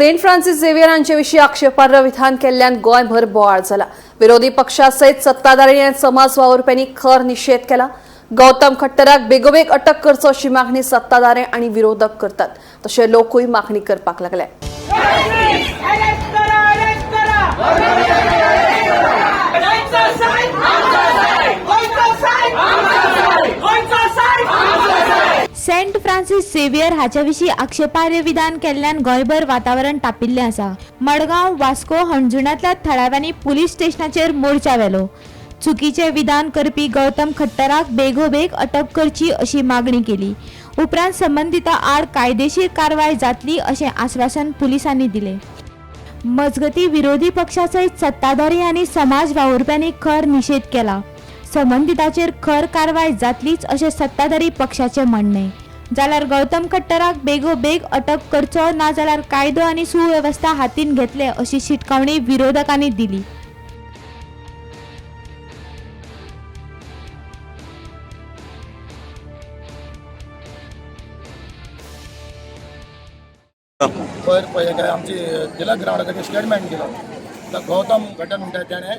Saint Francis Xavier हांचे विशीं आक्षेपार्ह विधान केल्ल्यान गोंयभर बोवाळ जाला. विरोधी पक्षा सयत सत्ताधारी आनी समाज वावुरप्यांनी खर निशेध केला. गौतम खट्टराक बेगोबेग अटक करचो अशी मागणी सत्ताधारी आनी विरोधक करतात, तशे लोकूय मागणी करपाक लागले. अरेस्ट करा, अरेस्ट करा! गोंयचो सायब, गोंयचो सायब, गोंयचो सायब! सेंट फ्रांसीस झेवियर हाच्याविशीं आक्षेपार्ह विधान केल्ल्यान गोंयभर वातावरण तापिल्लें आसा. मडगांव, वास्को, हणजुणांतल्या थळाव्यांनी पुलीस स्टेशनाचेर मोर्चा व्हेलो. चुकीचें विधान करपी गौतम खट्टराक बेगोबेग अटक करची अशी मागणी केली. उपरांत संबंदिता आड कायदेशीर कारवाय जातली अशें आस्वासन पुलिसांनी दिलें. मजगती, विरोधी पक्षा सयत सत्ताधारी आनी समाज वावुरप्यांनी खर निशेध केला. संबंदिताचेर खर कारवाय जातलीच अशें सत्ताधारी पक्षाचें म्हणणें जाल्यार गौतम खट्टराक बेगोबेग अटक करचो, नाजाल्यार कायदो आनी सुवेवस्था हातीन घेतले अशी शिटकावणी विरोधकांनी दिली. पयर पळय काय आमची तिलक ग्रावंडा कडेन स्टेटमेंट दिलो तो गौतम घटन म्हणटा तेणें.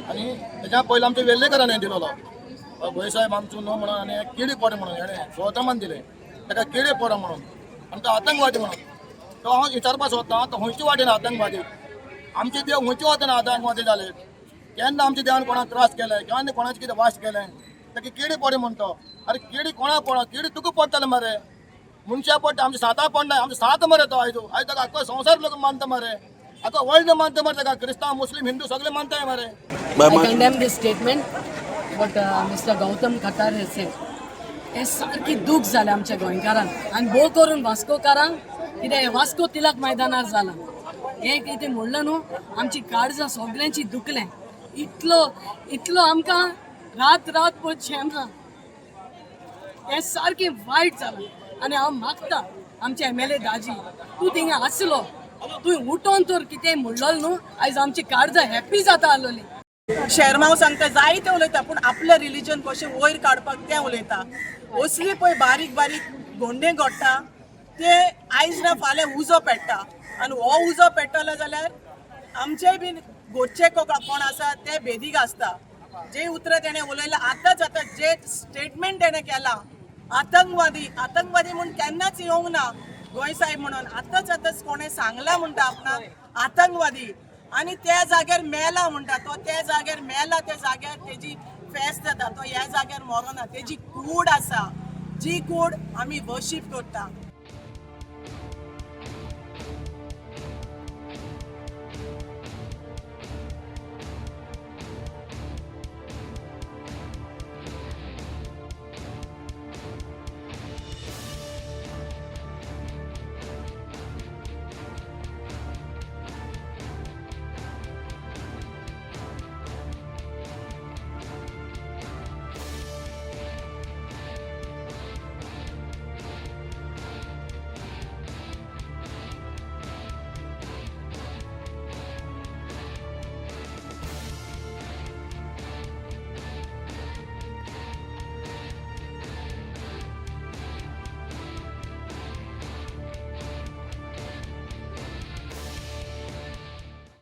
आनी तेच्या पयलीं आमच्या वेल्लेकरान दिलोलो, भोय साहेब आमचो न्हू म्हणून आनी किडी पड म्हणून हेणें गौतमान दिलें ताका किडी पड म्हणून आनी तो आतंकवादी म्हणून. तो हांव विचारपाक सोदतां, तो खंयचे वाटेन आतंकवादी? आमचे देव खंयचे वाटेन आतंकवादी जाले? केन्ना आमच्या देवान कोणाक त्रास केले? केन्ना कोणाचें कितें वास केलें? ताका किडी पड म्हणतो. अरे, किडी कोणाक पडो? किडी तुका पडटलें मरे. मनशा पडटा, आमच्या साता पडना. आमच्या सात मरे तो. आयज आयज ताका आख्खो संवसार लोक मानता मरे. आख्खो वर्ल्ड मानता मरे ताका. क्रिस्तांव, मुस्लीम, हिंदू सगळे मानताय मरे. I condemn this statement, but Mr. Gautam Khattar has said. हे सारकी दूख जालें आमच्या गोंयकारांक आनी भोव करून वास्कोकारांक. कित्याक हें वास्को तिलक मैदानार जालां. हें कितें म्हणलें न्हू, आमची काळजां सगल्यांची दुखलें. इतलो इतलो आमकां रात रात पळय चेन ना. हें सारकें वायट जालां आनी हांव मागता आमचे एमएलए दाजी, तूं थिंगा आसलो, तुवें उठोन तर कितेंय म्हणलो न्हू, आयज आमची काळजां हॅप्पी जाता आसलोली. शेरमांव सांगता, जायते उलयता, पूण आपलें रिलीजन कशें वयर काडपाक तें उलयता. असली पळय बारीक बारीक गोंडे घडटा ते आयज ना फाल्यां उजो पेट्टा आनी हो उजो पेट्टलो जाल्यार आमचेय बीन घरचे कोण आसा ते बेदीक आसता. जे उतरां तेणें उलयलां आतांच आतां, जे स्टेटमेंट तेणें केलां, आतंकवादी, आतंकवादी म्हूण केन्नाच येवंक ना गोंय साहेब म्हणून. आतांच आतांच कोणें सांगलां म्हणटा आपणाक आतंकवादी आनी त्या जाग्यार मेला म्हणटा तो. त्या जाग्यार मेला, त्या जाग्यार तेजी फेस्त जाता. तो ह्या जाग्यार मरोना. तेजी कूड आसा, जी कूड आमी वर्शीप करता.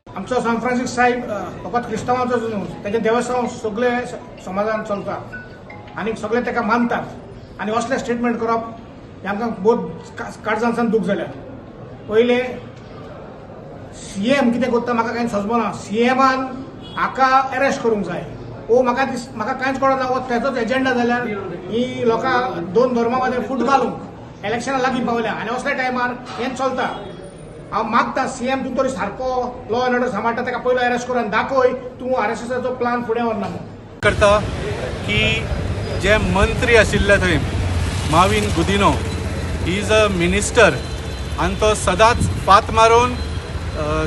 आमचो सांत फ्रांसीस साहेब फकत क्रिस्तांवांचोच न्हू, तेजें देवस्थान सगळे समाजान चलता आनी सगळे ताका मानतात. आनी असलें स्टेटमेंट करप हें आमकां भोव काळजांतल्यान दूख जाल्या. पयलें सीएम कितें करता म्हाका कांय समजना. सीएमान हाका अरेस्ट करूंक जाय. ओ म्हाका दीस म्हाका कांयच कळना. हो तेजोच एजेंडा जाल्यार ही लोकां दोन धर्मा मदें फूट घालूंक. इलेक्शनां लागीं पावल्या आनी असल्या टायमार हें चलता. हांव मागता, सीएम, तूं तरी सारको लॉ एंड ऑर्डर सांबाळटा, ताका पयलो अरेस्ट कर आनी दाखय तूं आरएसएसाचो प्लान फुडें व्हरना म्हूण. करता की जे मंत्री आशिल्ले थंय Mauvin Gudino, he is a minister आनी तो सदांच फात मारून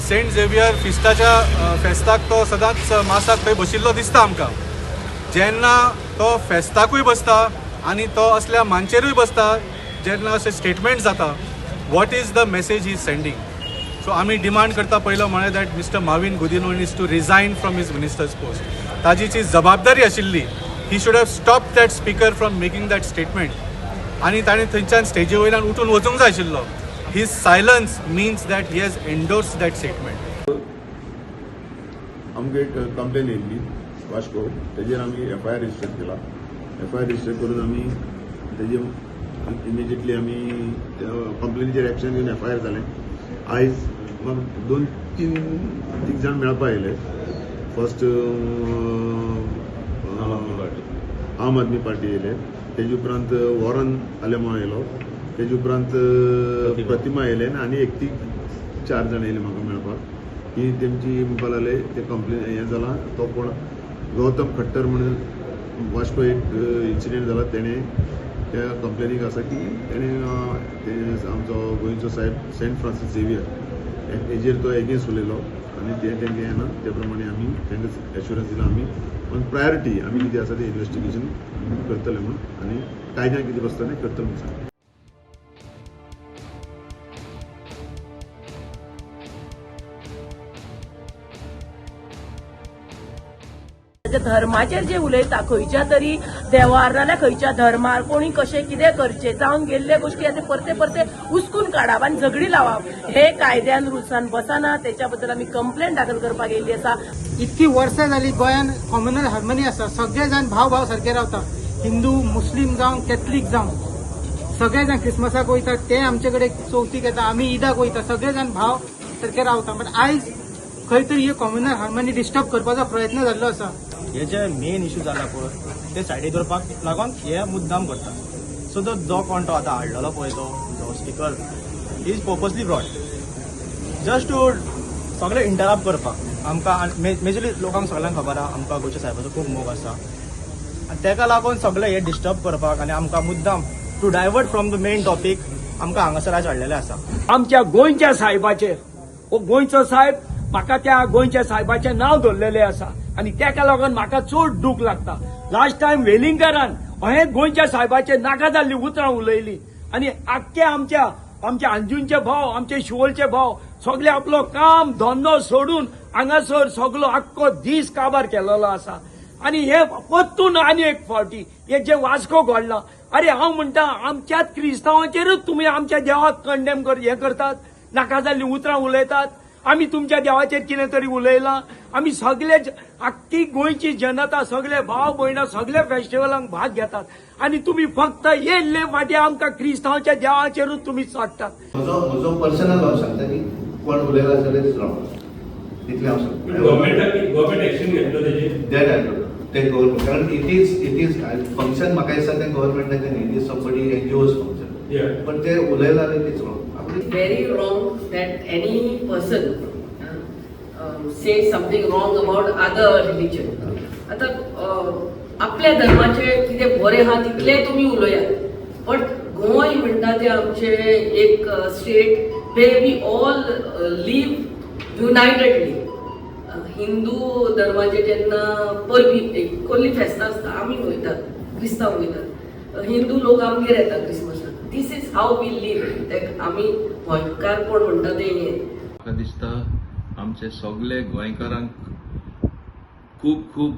सेंट झेवियर फिस्टाच्या फेस्ताक तो सदांच मासाक थंय बशिल्लो दिसता आमकां. जेन्ना तो फेस्ताकूय बसता आनी तो असल्या मांचेरूय बसता, जेन्ना अशें स्टेटमेंट जाता, what is the message he sending? So आमी डिमांड करता, पयलो म्हळ्यार that Mr. Mauvin Godinho is to resign from his minister's post. ताजी जी जबाबदारी आशिल्ली, he should have stop that speaker from making that statement आनी ताणें थंयच्यान स्टेजी वयल्यान उठून वचूंक जाय आशिल्लो. His silence means that he has endorsed that statement. आमकां एक कंप्लेन येयल्ली वास्को, तेजेर आमी एफआयआर रजिस्टर केला. एफआयआर रजिस्टर करून आमी तेजे इमिजिएटली आमी कंप्लेनीचेर एक्शन घेवन एफआयआर जालें. आयज म्हाका दोन तीन तीग जाण मेळपा आयले. फर्स्ट आम आदमी पार्टी येयले, तेजे उपरांत वॉरन आलेमांव येयलो, तेजे उपरांत प्रतिमा येयले आनी एक तीग चार जाण येयले म्हाका मेळपाक की तेमची म्हणपाक लागले ते कंप्लेन हें जालां, तो कोण गौतम खट्टर म्हणून वास्को एक इन्सिडंट जाला, तेणें त्या कंप्लेनीक आसा की तेणें आमचो गोंयचो साहेब सेंट फ्रांसीस झेवियर हेजेर तो एगेन्स्ट उलयलो आनी तें तेंकां येना. ते प्रमाणे आमी तांकां एश्युरन्स दिला आमी ऑन प्रायोरिटी आमी कितें आसा तें इन्वेस्टिगेशन करतले म्हणून आनी कायद्यान कितें बसता तें करतले म्हणून सांगता. धर्माचेर जे उलयता, खंयच्या तरी देवार नाल्यार खंयच्या धर्मार कोणी कशें कितें करचें, जावन गेल्ले गोश्टी आतां परते परते उस्कून काडप आनी झगडी लावप हे कायद्यान रुल्सान बसना. तेच्या बद्दल आमी कंप्लेन दाखल करपाक येयल्ली आसा. इतकी वर्सां जाली गोंयान कॉम्युनल हार्मनी आसा, सगळे जाण भाव भाव सारके रावता, हिंदू मुस्लीम जावं कॅथलीक जावं, सगळे जाण क्रिसमसाक वयता, ते आमचे कडेन चवथीक येता, आमी ईदाक वयता, सगळे जाण भाव सारके रावता. बट आयज खंय तरी ही कॉम्युनल हार्मनी डिस्टर्ब करपाचो प्रयत्न जाल्लो आसा. हे जे मेन इशू जाला पळय ते सायडीक दवरपाक लागून हे मुद्दाम करता. सो तो जो कोण तो आतां हाडलेलो पळय तो जो speaker is purposely brought just to सगळें इंटरप्ट करपाक. आमकां मेजरली लोकांक सगळ्यांक खबर आहा आमकां गोंयच्या सायबाचो खूब मोग आसा आनी तेका लागून सगळें हे डिस्टर्ब करपाक आनी आमकां मुद्दाम to divert from the main topic आमकां हांगासर आयज हाडलेलें आसा. आमच्या गोंयच्या सायबाचेर, हो गोंयचो सायब, म्हाका त्या गोंयच्या सायबाचें नांव दवरलेलें आसा आनी तेका लागून म्हाका चड दूख लागता. लास्ट टायम वेलिंगकारान अहें गोंयच्या सायबाचेर नाका जाल्लीं उतरां उलयलीं आनी आख्खे आमच्या आमच्या अंजूंचे भाव, आमचे शिवोलचे भाव सगळे आपलो काम धंदो सोडून हांगासर सगलो आख्खो दीस काबार केलेलो आसा. आनी हे परतून आनी एक फावटी हे जे वास्को घडलां, अरे हांव म्हणटा आमच्याच क्रिस्तांवाचेरूच तुमी आमच्या देवाक कंडेम हे करतात, नाका जाल्लीं उतरां उलयतात. आमी तुमच्या देवाचेर कितें तरी उलयलां? आमी सगळे आख्खी गोंयची जनता, सगळे भाव भयणां सगळे फेस्टिवलांक भाग घेतात आनी तुमी फक्त येयल्ले फाटी आमकां क्रिस्तांवच्या देवाचेरूच तुमी चडटात. म्हजो पर्सनल हांव सांगता की कोण उलयला जाल्यार is wrong, तितलें हांव सांगता. गव्हर्मेंट एक्शन घेतलो तेजेर? That I don't, तें गव्हर्मेंट, कारण it is function म्हाका दिसता तें गव्हर्मेंटाचें न्ही, it is somebody NGO's function, पण ते उलयला जाल्यार it's wrong. Very wrong that any person say something wrong about other religion. आतां आपल्या धर्माचे कितें बरें आहा तितलें तुमी उलयात, बट गोंय म्हणटा तें आमचें एक state where we all live unitedly. Hindu धर्माचे जेन्ना परबी कसली फेस्तां आसता आमी वयतात, क्रिस्तांव वयतात, हिंदू लोक आमगेर येता क्रिसमसाक. This is how we live. तेक आमी गोंयकारपण म्हणटा तें हें. म्हाका दिसता आमचे सगळे गोंयकारांक खूब खूब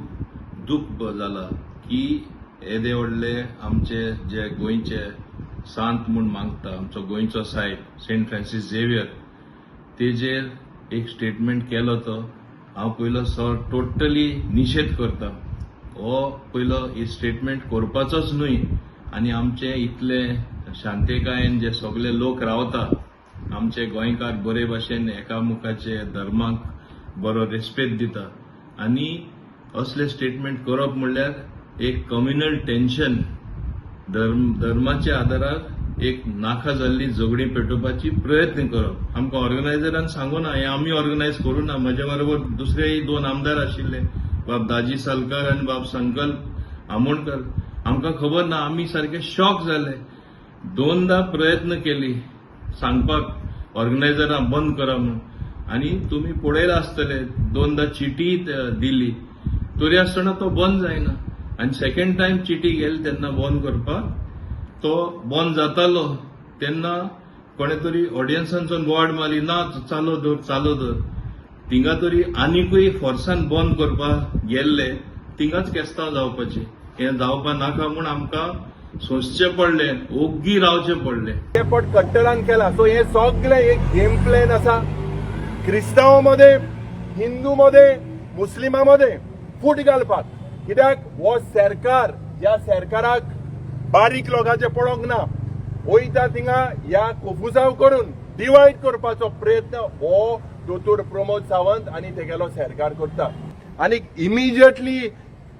दूख जाला की येदे व्हडले आमचे जे गोंयचे सांत म्हूण मागता आमचो गोंयचो सायब सेंट फ्रांसीस झेवियर, तेजेर एक स्टेटमेंट केलो तो हांव पयलो सो टोटली निशेध करता. हो पयलो ही स्टेटमेंट करपाचोच न्हय आनी आमचे इतले शांतिकायेन जे सगळे लोक रावता, आमचे गोंयकार बरे भाशेन एकामुखाचे धर्माक बरो रेस्पेद दिता आनी असले स्टेटमेंट करप म्हणल्यार एक कम्युनल टेन्शन, धर्माच्या आदारार एक नाका जाल्ली झगडीं पेटोवपाची प्रयत्न करप. आमकां ऑर्गनायझरान सांगू ना, हें आमी ऑर्गनायज करूं ना. म्हज्या बरोबर दुसरेय दोन आमदार आशिल्ले, बाब दाजी सालकार आनी बाब संकल्प आमोणकर. आमकां खबर ना, आमी सारके शॉक जाले. दोनदा प्रयत्न केली सांगपाक ऑर्गनायझरां बंद करा म्हूण आनी तुमी पळयलां आसतले, दोनदा चिटी दिली तरी आसतना तो बंद जायना. आनी सेकंड टायम चिटी गेली तेन्ना बंद करपाक तो बंद जातालो तेन्ना कोणे तरी ऑडियन्सांसून बोवाळ मारली, ना चालू दवर चालू दवर. थिंगा तरी आनिकूय फोर्सान बंद करपाक गेल्ले, थिंगाच केस्तांव जावपाचें, हें जावपा नाका म्हूण आमकां सोंसचें पडलें, ओग्गी रावचें पडलें. ते पट कट्टरान केला. सो हे सगळे एक गेम प्लॅन आसा, क्रिस्तांव मध्ये, हिंदू मध्ये, मुस्लिमा मध्ये फूट घालपाक. कित्याक हो सरकार, ह्या सरकाराक बारीक लोकांचे पडोंक ना. वयता थिंगा ह्या कोफुसांव करून डिवायड करपाचो प्रयत्न हो दोतोर प्रमोद सावंत आनी तेगेलो सरकार करता. आनी immediately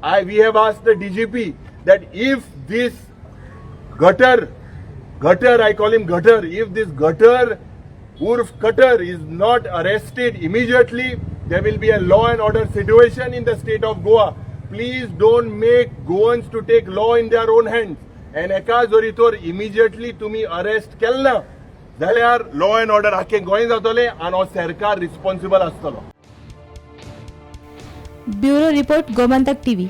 I we have asked the DGP that if this gutter gutter, I call him gutter, if this gutter Urf Cutter is not arrested immediately, there will be a law and order situation in the state of Goa. Please don't make Goans to take law in their own hands. And एका जरी तर immediately तुम्ही arrest केल ना जाल्यार law and order आख्खे गोंय जातले आनी हो सरकार रिस्पॉन्सिबल आसतलो. Bureau report, Gomantak TV.